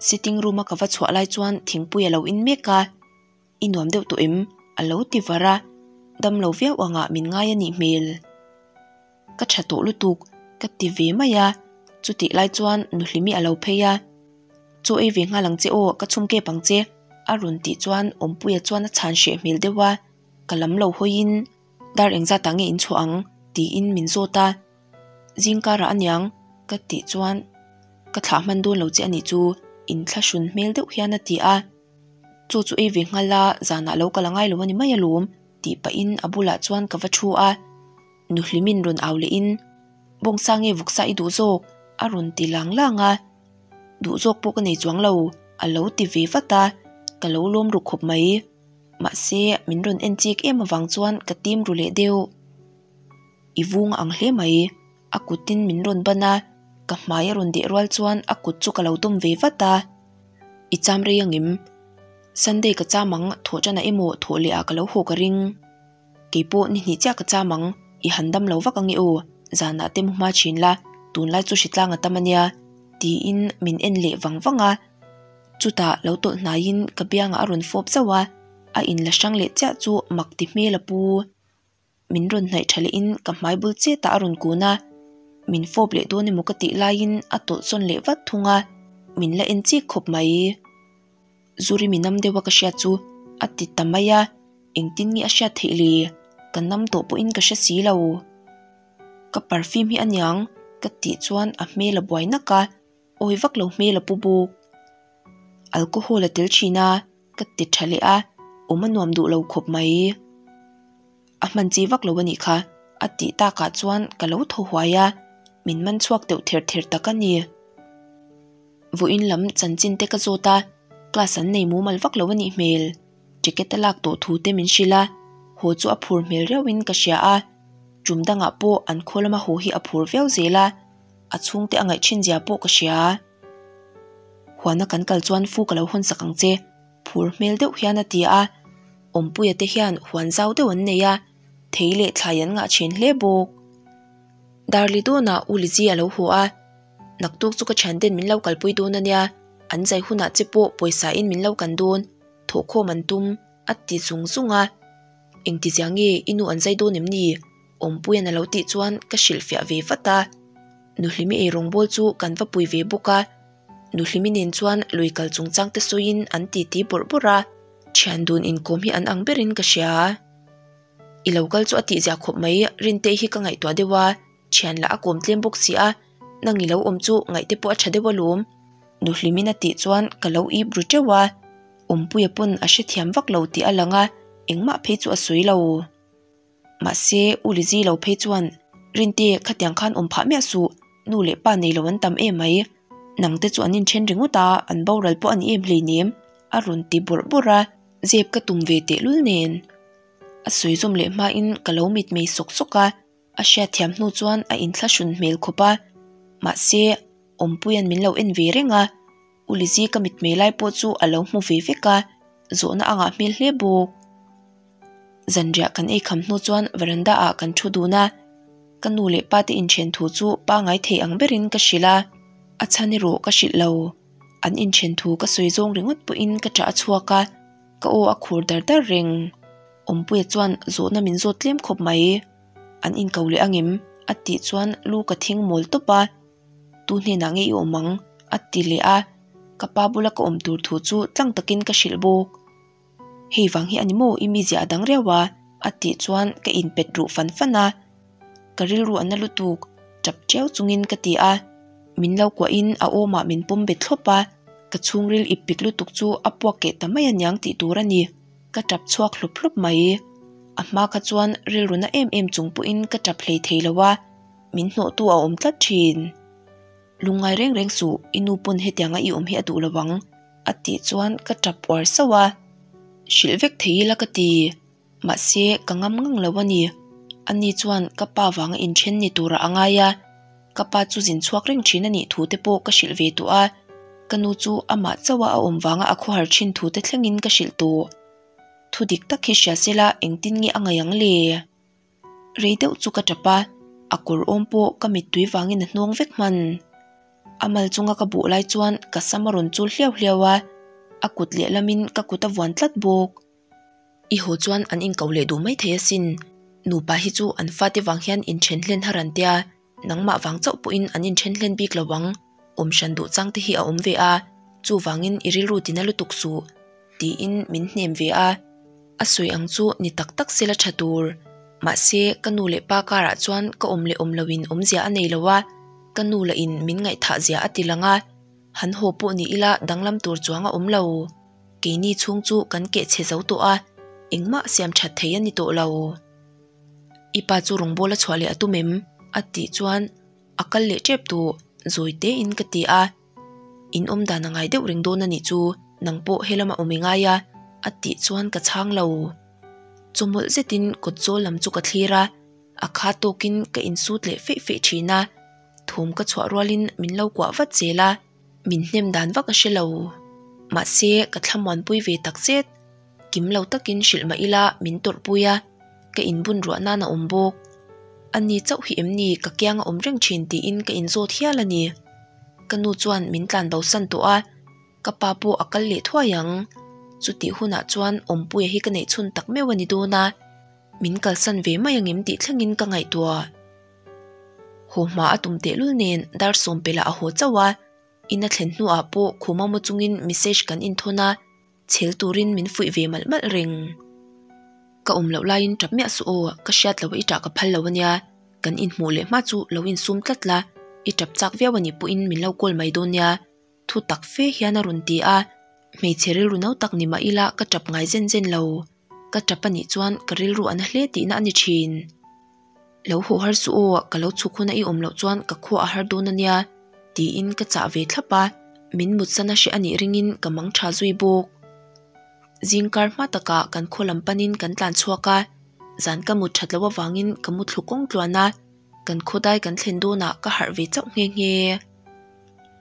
Sitting room a ka va chhuah lai chuan thingpui a lo in mek a, I nuam deuh tawh em? a lo ti var a, dam lo viau angah min ngai a nih hmel. Ka tha tawh lutuk, ka ti ve mai a, chutih lai chuan Nuhlimi a lo phei a, Chaw ei ve nghal ang che aw, ka chhum kep ang che, a rawn tih chuan Awmpuia chuan a chhan hreh hmel deuh a, ka lam lo hawiin, Dar engzatah nge in chhuah ang? tiin min zawt a, Zingkarah aniang, ka tih chuan, Ka thlah hman dawn lo che a nih chu, inthlahrun hmel deuh hian a ti a. Chaw chu ei ve nghal a, zanah lo kal a ngai lo a ni mai alawm, tih pahin a bulah chuan ka va thu a. Nuhlimin rawn au lehin, Bawngsa nge vawksa i duh zawk? a rawn ti lang lang a. Duh zawk pawh ka nei chuang lo, a lo ti ve vat a, ka lo lawm ru khawp mai. Mahse, min rawn en chik em avang chuan ka tim ru leh deuh. I vung ang hle mai, a kutin min rawn ban a, ka hmai a rawn deh rual chuan a kut chu ka lo dawm ve vat a. I cham rei angem? Sunday ka cham ang, thawh tanah emaw thawh leh ah ka lo haw ka ring. Keipawh ni hnih chiah ka cham ang, i han dam lo vak ange aw, zanah te mu hma thin la, tunlai chu hritlang a tam ania, tiin min en leh vang vang a. Chutah lo tawlh hnaiin ka biangah a rawn fawp zauh a, a inla hrang leh chiah chu mak ti hmel a pu. Min rawn hnaih tha lehin ka hmai bul chetah a rawn kun a, min fawp leh dawn emaw ka tih laiin a tawlh sawn leh vat thung a, min la en chik khawp mai. Zuri mi nam deuha ka hriat chu a ti ta mai a, engtin nge a hriat theih le? Ka nam tawh pawhin ka hre si lo. Ka perfume hi aniang ka tih chuan a hmel a buai nak a, awi vak lo hmel a pu bawk. Alcohol a tel thin a, ka ti tha leh a, awm a nuam duh lo khawp mai. A hman chi vak lo a nih kha, a tih takah chuan ka lo thaw huai a, min man chhuak deuh ther ther tak a ni. Vawiin lam chanchin te ka zawt a, class an nei mumal vak lo a nih hmel. Ticket a lak tawh thu te min hrilh a, haw chu a phur hmel riauhin ka hria a, tum dangah pawh an khaw lama haw hi a phur viau zel a, a chhungte a ngaih thin zia pawh ka hria. Huana kan kal chuan fu ka lo hawn sak ang che, phur hmel deuh hian a ti a, Awmpuia te hian huan zau deuh an nei a, thei leh thlai an ngah thin hle bawk. Darli dawnah U Lizzy a lo haw a, Naktuk chu ka thianten min lo kalpui dawn a nia, an zai hunah che pawh pawisa in min lo kan dawn, thawhkhawm an tum, a ti zung zung a. Engtizia nge i nu an zai dawn em ni? Awmpuia'n a lo tih chuan ka hrilhfiah ve vat a. Nuhlimi eirawngbawl chu kan va pui ve bawk a, Nuhlimi nen chuan lui kal chungchang te sawiin an titi bawrh bawrh a, thian dun inkawm hi an ang berin ka hria. I lo kal chu a tihzia khawp mai, Rintei hi ka ngaihtuah deuh a, thian lah a kawm tlem bawk si a, nang i lo awm chu ngaihte pawh a tha deuh alawm. Nuhlimin a tih chuan ka lo ip ru teuh a, Awmpuia pawn a hrethiam vak lo tih a lang a, engmah phei chu a sawi lo. Mahse, U Lizzy lo phei chuan, Rinte, khatiang khan awm phah miah suh, nu leh pa nei lo an tam em mai. Nangte chu an inthen ringawt a, an boral pawh a ni em hleinem, a rawn ti bawrh bawrh a, zep ka tum ve tehlul nen. A sawi zawm leh hmain ka lo mitmei sawk sawk a, a hriatthiam hnu chuan a inthlahrun hmel khawp a, mahse, Awmpuia'n min lo en ve reng a, U Lizzy ka mitmei lai pawh chu a lo hmu ve vek a, zawhna a ngah hmel hle bawk. Zanriah kan ei kham hnu chuan veranda ah kan thu dun a, ka nu leh pa te inthen thu chu pangai thei ang berin ka hrilh a, a chhan erawh ka hrilh lo. An inthen thu ka sawi zawng ringawt pawhin ka ṭah a chhuak a, ka aw a khur dar dar reng. Awmpuia chuan zawhna min zawt tlem khawp mai. An inko leh angem? a tih chuan lu ka thing mawl tawp a. Tu hnenah nge i awm ang? a ti leh a, ka pa bula ka awm tur thu chu tlang takin ka hrilh bawk. Hei vang hi a ni maw i mizia a dang riau a? a tih chuan ka inpet ruh fan fan a, ka rilru a na lutuk, tap tiau chungin ka ti a, min lo kuahin a awmah min pawm bet thlawp a, ka chhungril ip pik lutuk chu a puak keh ta mai aniang tih tur a ni, ka tap chhuak hlup hlup mai. A hma kha chuan rilru na em em chung pawhin ka tap hlei thei lo a, min hnawhtu a awm tlat thin. Lungngai reng reng suh, i nu pawn hetianga i awm hi a duh lo ang, a tih chuan ka tap uar sauh a. Hrilh vek thei ila ka ti. Mahse, ka ngam ngang lo a ni. Ani chuan ka pa vanga inthen ni turah a ngai a, ka pa chu zin chhuak reng thin a nih thu te pawh ka hrilh ve tawh a, ka nu chu amah chauha a awm vanga a khawhar thin thu te thlengin ka hrilh tawh. Thu dik tak hi hria sela engtin nge a ngaih ang le? Rei deuh chu ka tap a, a kawr awm pawh ka mittui vangin a hnuang vek hman. A mal chunga ka buh lai chuan ka sam a rawn chul hliau hliau a, a kut lehlamin ka kut a vuan tlat bawk. I haw chuan an inko leh duh mai thei asin. Nupa hi chu an fate vang hian inthen hlen har an tia, nangmah vang chauh pawhin an inthen hlen bik lo ang. Awm hran duh chang te hi a awm ve a, chuvangin i rilru tina lutuk suh, tiin min hnem ve a. A sawi ang chu ni tak tak sela tha tur. Mahse, ka nu leh pa karah chuan ka awm leh awm loin awmzia a nei lo a, ka nu lahin min ngaihthah zia a ti lang a, han haw pawh ni ila danglam tur chuang a awm lo. Keini chhung chu kan keh chhe zo tawh a, engmah siam that thei a ni tawh lo. I pa chu rawngbâwl a chhuah leh a tum em? a tih chuan a kal leh tep tawh, zawi tein ka ti a. In awm dan a ngai deuh reng dawn a nih chu, nang pawh he lama awm i ngai a, a tih chuan ka chhang lo. Chawmawlh zetin kawt zawl lam chu ka thlir a, a kha tawkin ka insut leh feih feih thin a, thawm ka chhuah rualin min lo kuah vat zel a. Min hnem dan vak a hre lo. Mahse, ka thlamuanpui ve tak zet. Kim lo takin hrilh mah ila min tawrhpui a, ka inbun ruah nan a awm bawk. Ani chauh hi em ni ka kiang a awm reng thin tiin ka inzawt hial a ni. Ka nu chuan min tlan bosan tawh a, ka pa pawh a kal leh thuai ang. Chutih hunah chuan awmpuia hi ka neih chhun tak meuh a ni dawn a, min kalsan ve mai angem tih thlengin ka ngaihtuah. Haw hma a tum tehlul nen dar sawmpelah a haw chauh a, in a thlen hnuah pawh khuma mu chungin message kan inthawn a, chhel turin min fuih ve malh malh reng. Ka awm loh laiin tap miah suh aw, ka hriat loh a i tah ka phal lo ania, kan inhmuh leh hma chu lo insum tlat la, i tap chak viau a nih pawhin min lo call mai dawn nia, thu tak fe hian a rawn ti a, hmeichhe rilru no tak ni mah ila ka tap ngai zen zen lo. Ka tap a nih chuan ka rilru a na hle tihna a ni thin. Lo haw har suh aw, ka lo chhuk huna i awm loh chuan ka khua a har dawn a nia, tiin ka chah ve thlap a, min mutsan a hreh a nih ringin ka mang tha zui bawk. Zingkar hma takah kan khaw lam panin kan tlan chhuak a, zan ka mut that loh avangin ka mu thlu kawng tluan a, kan khawdai kan thlen dawnah ka harh ve chauh nghe nghe.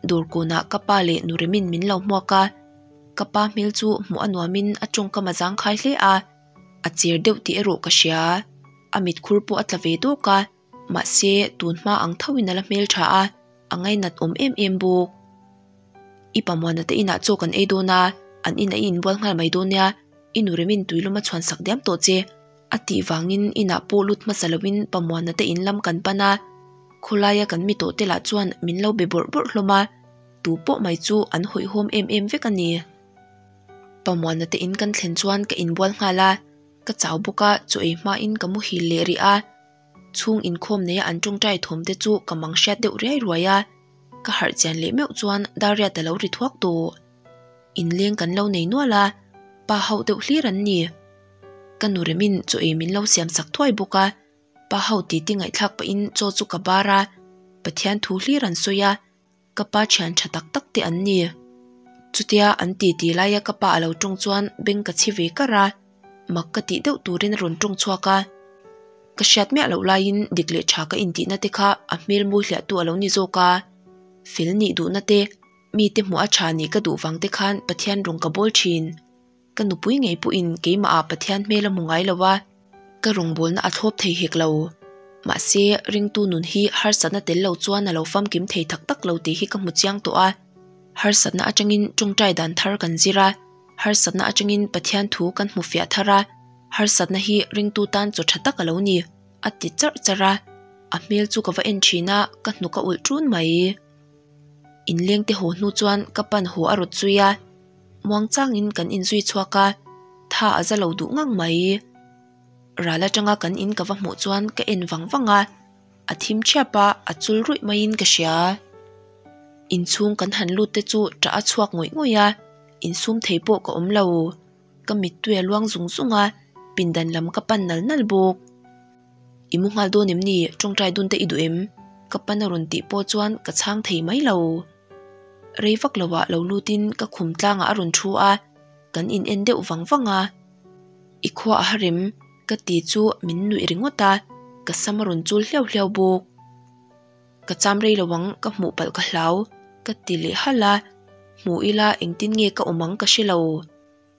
Dawrkawnah ka pa leh nu Remin min lo hmuak a, ka pa hmel chu hmuh a nuamin a tawngkam a zangkhai hle a, a cher deuh tih erawh ka hria. A mitkhur pawh a tla ve dawk a, mahse tun hma ang thoin a la hmel tha a, a ngainat awm em em bawk. I pamuana te inah chaw kan ei dawn a, an in a i inbual nghal mai dawn nia, i nu Remin tuilum a chhuan sak diam tawh che. A tih vangin inah pawh lut hmasa loin Pamuana te in lam kan pan a, khawlaia kan mi tawh te lah chuan min lo be bawrh bawrh hlawm a, tu pawh mai chu an hawihhawm em em vek a ni. Pamuana te in kan thlen chuan ka inbual nghal a, ka chau bawk a chaw ei hmain ka muhil leh rih a, chhung inkhawm neia an tawngtai thawm te chu ka mang hriat deuh riai ruai a, ka harh chian leh meuh chuan Dariat a lo ri thuak tawh. Inleng kan lo nei nual a, pa hauh deuh hlir an ni. Ka nu Remin chaw ei min lo siam sak thuai bawk a, pa ho titi ngaihthlak pahin chaw chu ka bar a, Pathian thu hlir an sawi a, ka pa thian tha tak tak te an ni. Chutia an titi laia ka pa a lo tawng chuan beng ka chhi ve kar a, mak ka tih deuh turin a rawn tawng chhuak a. Ka hriat miah loh laiin dik leh tha ka intihna te kha a hmel mawi hliahtu a lo ni zawk a, fel nih duhna te, mite hmuh a tha nih ka duh vang te khan Pathian rawng ka bawl thin. Ka nupui ngei pawhin keimahah Pathian hmel a hmu ngai lo a, ka rawngbawlna a thlawp thei hek lo. Mahse, ringtu nun hi harsatna tel lo chuan a lo famkim thei tak tak lo tih hi ka hmu chiang tawh a. Harsatna atangin tawngtai dan thar kan zir a, harsatna atangin Pathian thu kan hmu fiah thar a, harsatna hi ringtu tan chaw tha tak a lo ni, a ti charh charh a. A hmel chu ka va en thin a, ka hnuk a ulh ṭun mai. Inlengte haw hnu chuan ka pan haw a rawt zui a. Muangchangin kan inzui chhuak a, tha a za lo duh ngang mai. Ral atanga kan in ka va hmuh chuan ka en vang vang a, a thim thiap a, a chul ruih maiin ka hria. Inchhung kan han lut te chu tah a chhuak ngawih ngawih a, insum thei pawh ka awm lo. Ka mittui a luang zung zung a, pindan lam ka pan nal nal bawk. I mu nghal dawn em ni? Tawngtai dun te i duh em? Ka pan a rawn tih pawh chuan ka chhang thei mai lo. Rei vak lovah lo lutin ka khum tlangah a rawn thu a, kan in en deuh vang vang a. I khua a harem ka ti chu min nuih ringawt a, ka sam a rawn chul hliau hliau bawk. Ka cham rei lo ang ka hmuh palh ka hlau ka ti leh halh a, hmu ila engtin nge ka awm ang ka hre lo.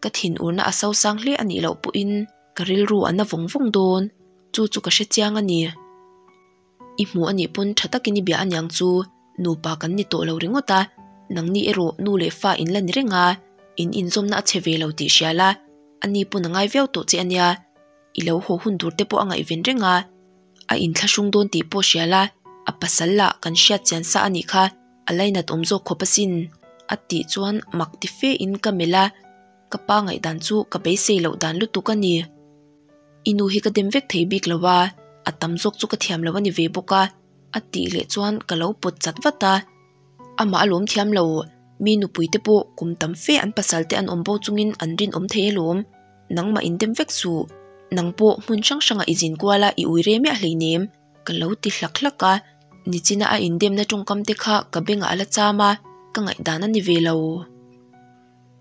Ka thinurna a sosang hle a nih loh pawhin ka rilru a na vawng vawng dawn, chu chu ka hre chiang a ni. I hmu a nih pawn tha takin i bia aniang chu nupa kan ni tawh lo ringawt a, nangni erawh nu leh fa in la ni reng a, in inzawmna a chhe ve lo tih hria la, ani pawn a ngai viau tawh che ania, i lo haw hun tur te pawh a ngaihven reng a, a inthlahrung dawn tih pawh hria la, a pasal lah kan hriat chian sa a nih kha, a lainat awm zawk khawp asin, a tih chuan mak ti fe in ka melh a, ka pa ngaihdan chu ka beisei loh dan lutuk a ni. I nu hi ka dem vek thei bik lo a, a tam zawk chu ka thiam lo a ni ve bawk a, a tih leh chuan ka lo pawt chat vat a. Amah a lawm thiam lo, mi nupui te pawh kum tam fe an pasal te an awm bo chungin an rinawm thei alawm, nangmah in dem vek suh, nang pawh hmun hrang hrangah i zin kual a i ui re miah hleinem, ka lo ti hlak hlak a, nichina a indemna tawngkam te kha ka bengah a la cham a, ka ngaihdan a ni ve lo.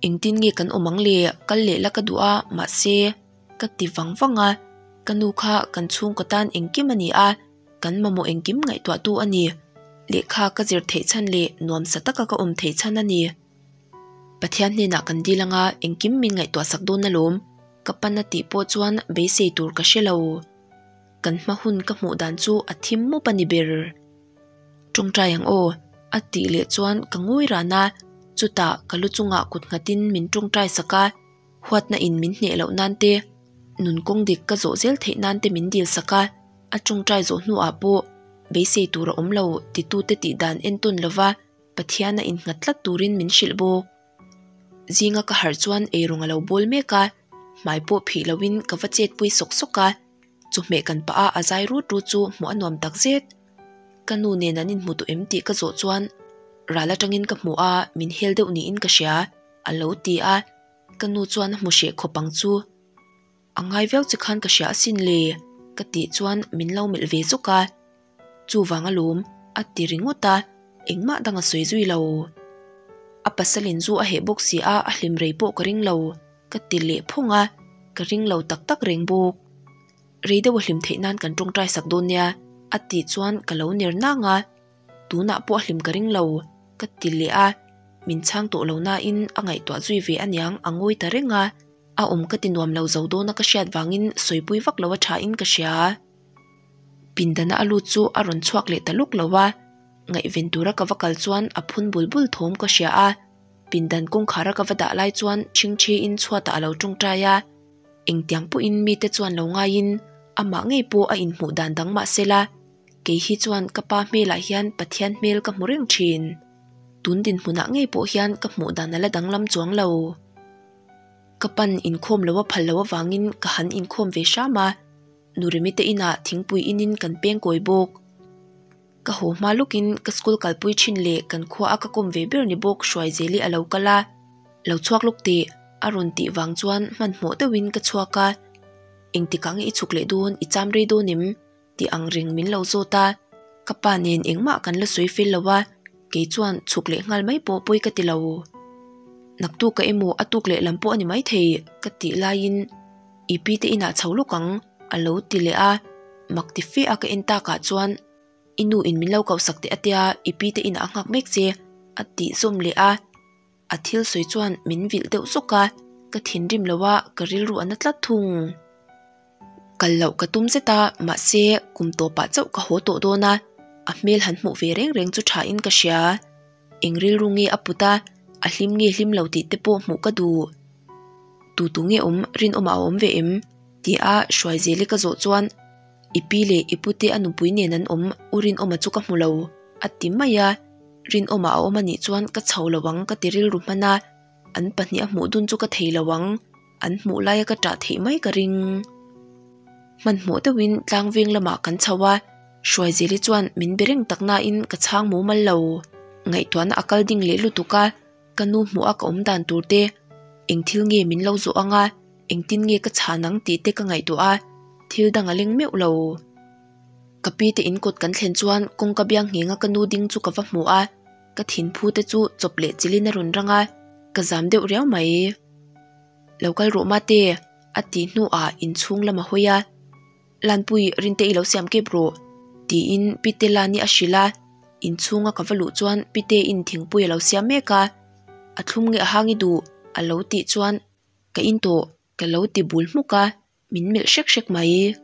Engtin nge kan awm ang le, kal leh la ka duh a, mahse. Ka ti vang vang a, ka nu kha kan chhungkaw tan engkim a ni a, kan mamawh engkim ngaihtuahtu a ni. Lehkha ka zir theih chhan leh nuamsa taka ka awm theih chhan a ni. Pathian hnenah kan dil anga engkim min ngaihtuah sak dawn alawm, ka pan a tih pawh chuan beisei tur ka hre lo. Kan hma hun ka hmuh dan chu a thim mup a ni ber. Tawngtai ang aw, a tih leh chuan ka ngawi ran a, chutah ka lu chungah kut nghatin min tawngtai sak a. Huatna in min hneh loh nan te, nun kawng dik ka zawh zel theih nan te min dil sak a, a tawngtai zawh hnuah pawh beisei tur a awm lo titute tih dan entawn lova Pathian a innghat tlat turin min hrilh bawk. Zinga ka harh chuan eirawng a lo bawl mek a, hmai pawh phih loin ka va chetpui sawk sawk a, chawhmeh kan pah a a zai rut rut chu hmuh a nuam tak zet. Ka nu nen an inhmu tawh em tih ka zawh chuan ral atangin ka hmu a, min hel deuh niin ka hria. A lo ti a, ka nu chuan a hmu hreh khawp ang chu. A ngai viau che khan ka hria asin le, ka tih chuan min lo melh ve zawk a. Chuvang alawm, a ti ringawt a, engmah dang a sawi zui lo. A pasalin zu a heh bawk si a, a hlim rei pawh ka ring lo, ka ti leh phawng a, ka ring lo tak tak reng bawk. Rei deuh a hlim theih nan kan tawngtai sak dawn nia, a tih chuan ka lo ner nang a. Tunah pawh a hlim ka ring lo, ka ti leh a, min chhang tawh lo nain a ngaihtuah zui ve aniang a ngawi ta reng a, a awm ka ti nuam lo zo dawna ka hriat vangin sawipui vak lo a tha in ka hria. Pindana a lut chu a rawn chhuak leh ta luk lo a, ngaihven tura ka va kal chuan a phun bul bul thawm ka hria a, pindan kawngkhara ka va dah lai chuan chhingchhiin chhuatah a lo tawngtai a, engtiang pawhin mite chuan lo ngaiin amah ngei pawh a inhmuh dan dang mahsela, Kei hi chuan ka pa hmelah hian Pathian hmel ka hmu reng thin. Tun dinhmunah ngei pawh hian ka hmuh dan a la danglam chuang lo. Ka pan inkhawm lo a phal lo avangin ka han inkhawm ve hram a, Nurimi te inah thingpui inin kan peng kawi bawk. Ka haw hma lawkin ka school kalpui thin leh kan khua a ka kawm ve ber ni bawk Hruaizeli a lo kal a, lo chhuak lawk teh a rawn tih vang chuan hmanhmawh deuhin ka chhuak a, Engtikah nge i chhuk leh dawn, i cham rei dawn em? Tih ang reng min lo zawt a, ka pa nen engmah kan la sawi fel lo a, kei chuan chhuk leh nghal mai pawh pawi ka ti lo. Naktuk ka emaw a tuk leh lam pawh a ni maithei ka tih laiin i pi te inah chho lawk ang a lo ti leh a, mak ti fe a ka en takah chuan i nu in min lo koh sak teh a tia i pi te inah a nghak mek che a tih zawm leh a. A thil sawi chuan min vilh deuh zawk a, ka thinrim lo a, ka rilru a na tlat thung. Kal loh ka tum zet a, mahse kum tawpah chauh ka haw tawh dawn a, a hmel han hmuh ve reng reng chu tha in ka hria. Eng rilru nge a put a, a hlim nge hlim lo tih te pawh hmuh ka duh. Tu tu nge awm rinawmah a awm ve em? Ti a Hruaizeli ka zawh chuan I pi leh i pute a nupui nen an awm, u Rinawma chu ka hmu lo, a ti mai a. Rinawma a awm anih chuan ka chho lo ang ka ti rilru hman a, an pahnih a hmuh dun chu ka thei lo ang, an hmuh laia ka ṭah theih mai ka ring. Hmanhmawh deuhin tlangveng lamah kan chho a, Hruaizeli chuan min be reng tak nain ka chhang mumal lo. Ngaihtuahna a kal ding leh lutuk a, ka nu hmuh a ka awm dan tur te, eng thil nge min lo zawh ang a, engtin nge ka chhan ang tih te ka ngaihtuah a, thil dang a leng meuh lo. Ka pi te in kawt kan thlen chuan kawngka biang nghenga ka nu ding chu ka va hmu a, ka thinphu te chu chawp leh chilhin a rawn rang a, ka zam deuh riau mai. Lo kal rawh mate, a tih hnuah inchhung lam a hawi a. Lanpui Rinte i lo siam kep rawh, tiin Pite Lani a hrilh a, inchhunga ka va luh chuan Pite-in thingpui a lo siam mek a, a thlum nge a hang i duh, a lo tih chuan ka in tawh ka lo ti bul hmuk a, min melh hrek hrek mai.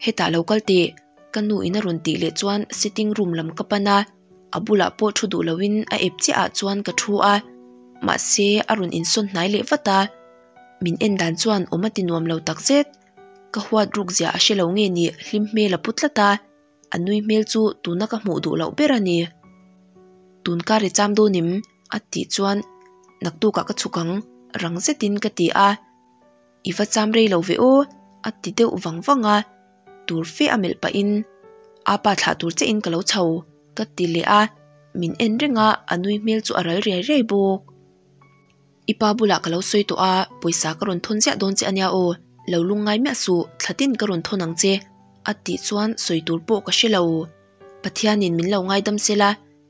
Hetah lo kal teh, ka nu in a rawn tih leh chuan sitting room lam ka pan a, a bulah pawh thu duh loin a ep chiah ah chuan ka thu a, mahse a rawn insawn hnai leh vat a, min en dan chuan awm a ti nuam lo takzet. Ka huat ruk zia a hre lo nge ni hlim hmel a pu tlat a, a nui hmel chu tuna ka hmuh duh loh ber a ni. Tun kar i cham dawn em? a tih chuan naktukah ka chhuk ang rang zetin ka ti a, I va cham rei lo ve aw a ti deuh vang vang a, tur fe a melh pahin Apa thlah tur che in ka lo chho ka ti leh a, min en reng a, a nui hmel chu a ral riai riai bawk. I pa bulah ka lo sawi tawh a, pawisa ka rawn thawn ziah dawn che ania aw, lo lungngai miah suh, thla tin ka rawn thawn ang che, a tih chuan sawi tur pawh ka hre lo. Pathianin min lo ngaidam sela,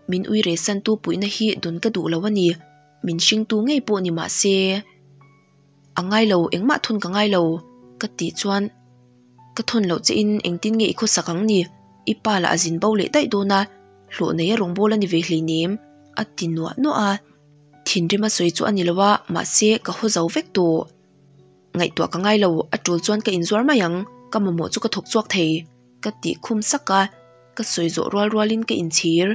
min ui rehsantu puihna hi dawn ka duh lo a ni, min hringtu ngei pawh ni mah se. A ngai lo, engmah thawn ka ngai lo, ka tih chuan ka thawn loh che in engtin nge i khawsak ang ni, i pa lah a zin bo leh daih dawn a, hlawh nei a rawngbâwl a ni ve hleinem, a ti nuah nuah a. Thinrim a sawi chu a ni lo a, mahse ka haw zo vek tawh. Ngaihtuah ka ngai lo, a tul chuan ka inzuar mai ang, ka mamawh chu ka thawk chhuak thei, ka tih khum sak a, ka sawi zawh rual rualin ka inchhir.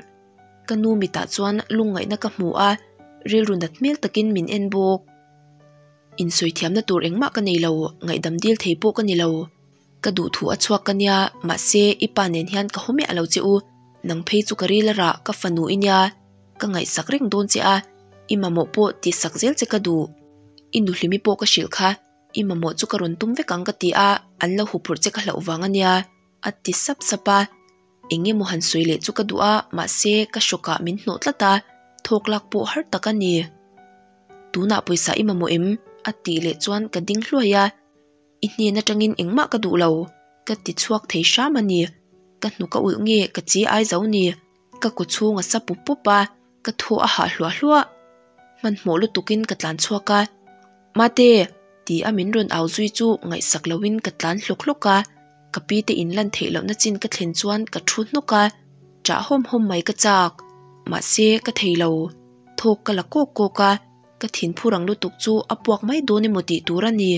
Ka nu mitah chuan lungngaihna ka hmu a, rilru nat hmel takin min en bawk. Insawi thiamna tur engmah ka nei lo, ngaihdam dil thei pawh ka ni lo. Ka duh thu a chhuak ka nia, mahse i pa nen hian ka haw miah lo che u, nang phei chu ka ril a rah, ka fanu i nia, ka ngaihsak reng dawn che a, i mamawh pawh tihsak zel che ka duh. I nuhlimi pawh ka hrilh kha, i mamawh chu ka rawn tum vek ang ka ti a, an lo huphurh che ka hlauh vang a nia, a ti sap sap a. Eng emaw han sawi leh chu ka duh a, mahse ka hrawkah min hnawh tlat a, thawk lak pawh har tak a ni. Tunah pawisa i mamawh em? a tih leh chuan ka ding hluai a. I hnen atangin engmah ka duh lo, ka ti chhuak thei hram a ni. Ka hnuk a ulh nge ka chi ai zo ni? Ka kaw chhung a sa pup pup a, ka thaw a hah hluah hluah. Hmanhmawh lutukin ka tlan chhuak a, Mate! ti a min rawn au zui chu ngaihsak loin ka tlan hlawk hlawk a, ka pi te in lan theih lohna chin ka thlen chuan ka thu hnawk a, ṭah hawm hawm mai ka chak. Mahse, ka thei lo. Thawk ka la kawk kawk a, ka thinphu rang lutuk chu a puak mai dawn emaw tih tur a ni.